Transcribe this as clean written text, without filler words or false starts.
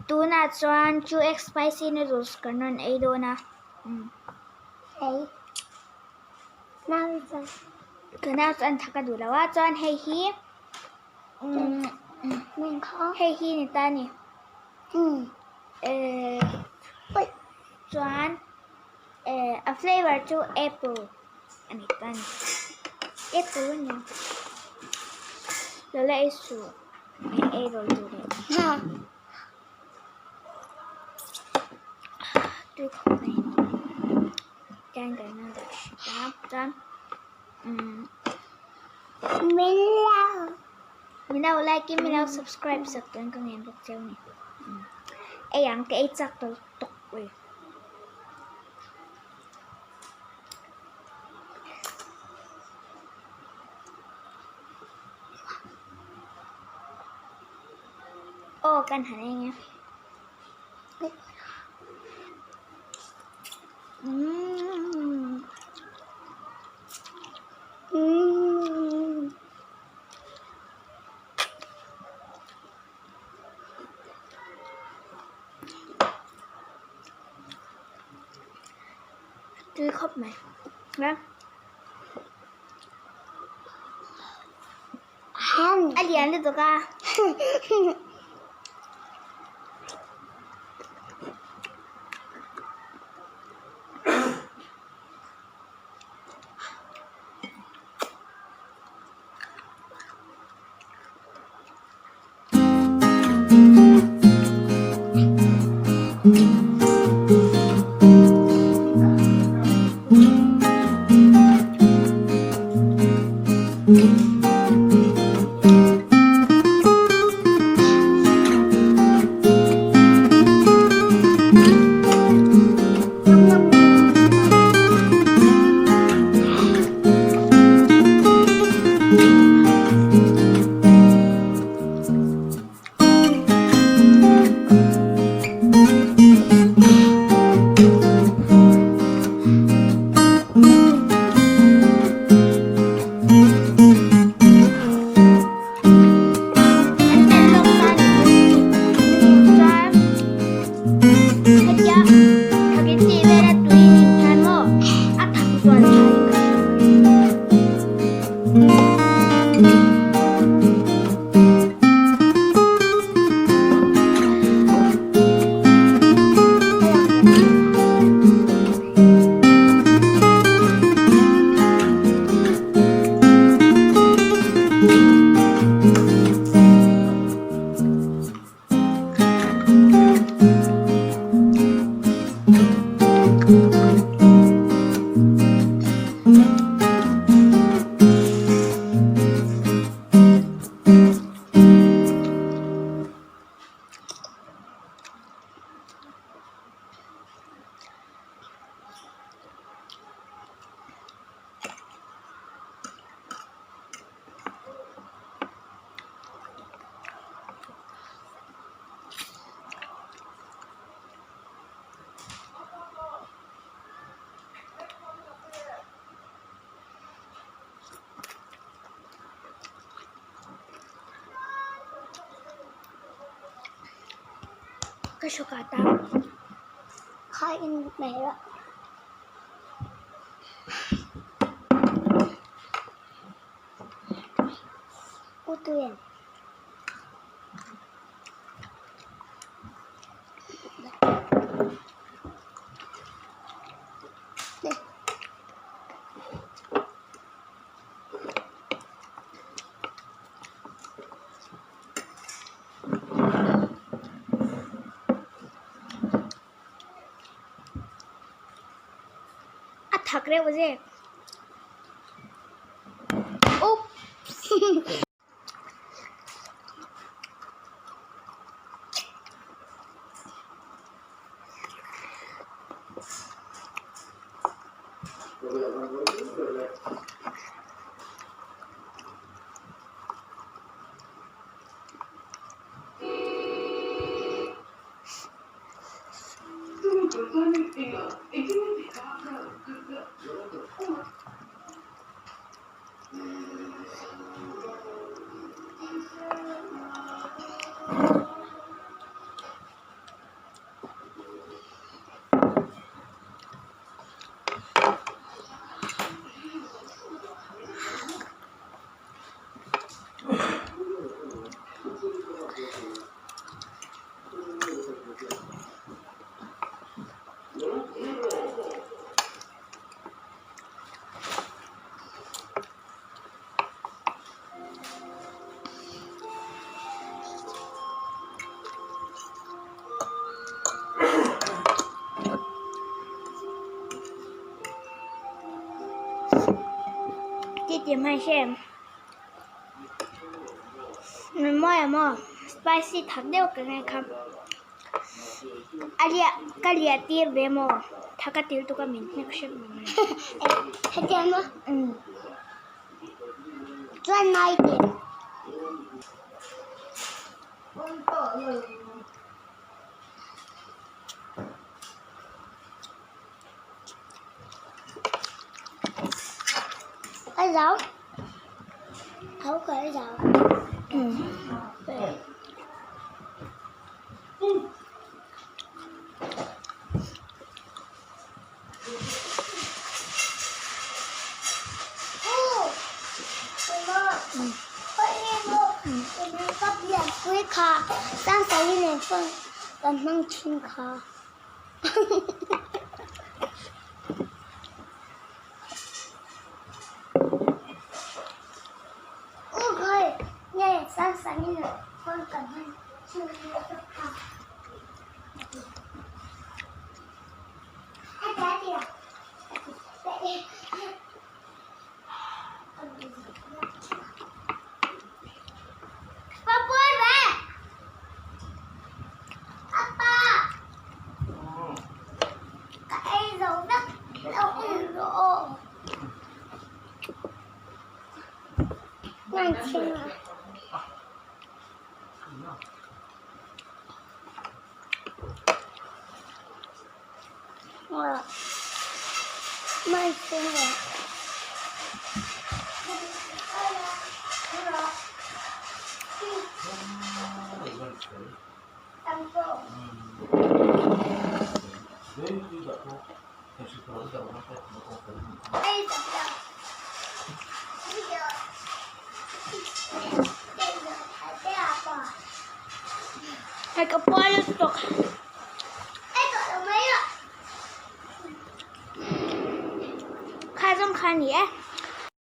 Tunah chuan 2x spicy noodles kan rawn ei dawn a. Ei. Nau chuan. Ka nau chuan thak a duh lo a, chuan hei hi hei hi ni ta ni. Chuan a flavor chu apple a ni ta ni. Apple a ni. Lo la ei suh. Ei rawn tur leh. Tui khawp mai. Chuan kan lo dah hrih a chuan umm Min lo. Min lo like in min lo subscribe sak chuan ka ngen bawk cheu ni. Ei ang ka ei chak tawh tawk ui. Aw kan han eng e. Umm. Umm. Tui khawp mai. Nè. A lian lutuk a. An tel lawk ta ni chuan hetia thakin tih vel a tui in hian maw a thak zual tha in ka hria mai. Ka hrawk ah ta. Kha in mai rawh. U Tuyền. A thak reuh zek. Oops! Ti ti mai xem. Mawi maw spicy thak deuh ka ngai kha. A liah ka liah tir ve maw thak a til tuk a min hnek hrep mai. Hetiang maw? Chuan nai te. Ai giáo. Áo cởi giáo. Kha sang sai nen phone kan hmang thin kha. Ai ka puar lutuk. Kha zawng kha a ni e.